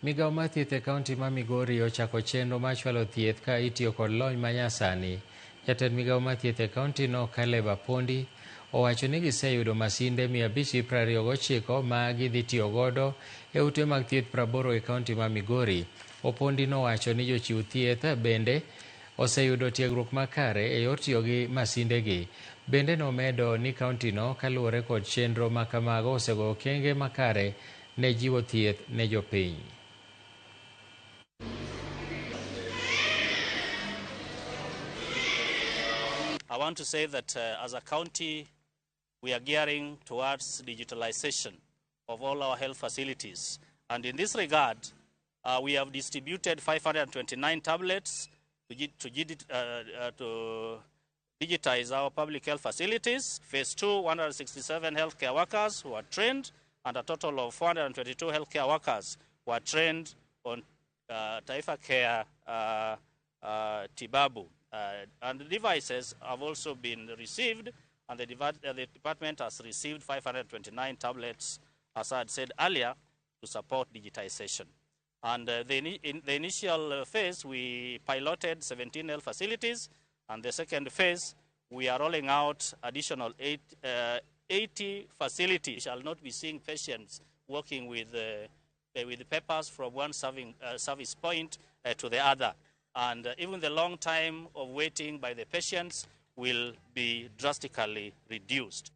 Migawo mar thieth e kaunti ma Migori ochako chenro mar chwalo thieth ka itiyo kod lony manyasani. Jatend migawo mar thieth e kaunti no Caleb Apondi owacho ni giseyudo masinde 529 ma gidhi tiyo godo e ute mag thieth 80 e kaunti ma Migori. Opondi nowacho ni jochiw thieth bende oseyudo tiegruok makare e yor tiyo gi masindegi. Bende nomedo ni kauntino kaluwore kod chenro ma kamago osegoyo okenge makare ne jiwo thieth ne jopiny. I want to say that as a county, we are gearing towards digitalization of all our health facilities. And in this regard, we have distributed 529 tablets to digitize our public health facilities. Phase 2, 167 healthcare workers who are trained, and a total of 422 healthcare workers were trained on Taifa Care Tibabu. And the devices have also been received, and the department has received 529 tablets, as I had said earlier, to support digitization. And in the initial phase, we piloted 17 health facilities, and the second phase, we are rolling out additional 80 facilities. We shall not be seeing patients working with papers from one service point to the other. And even the long time of waiting by the patients will be drastically reduced.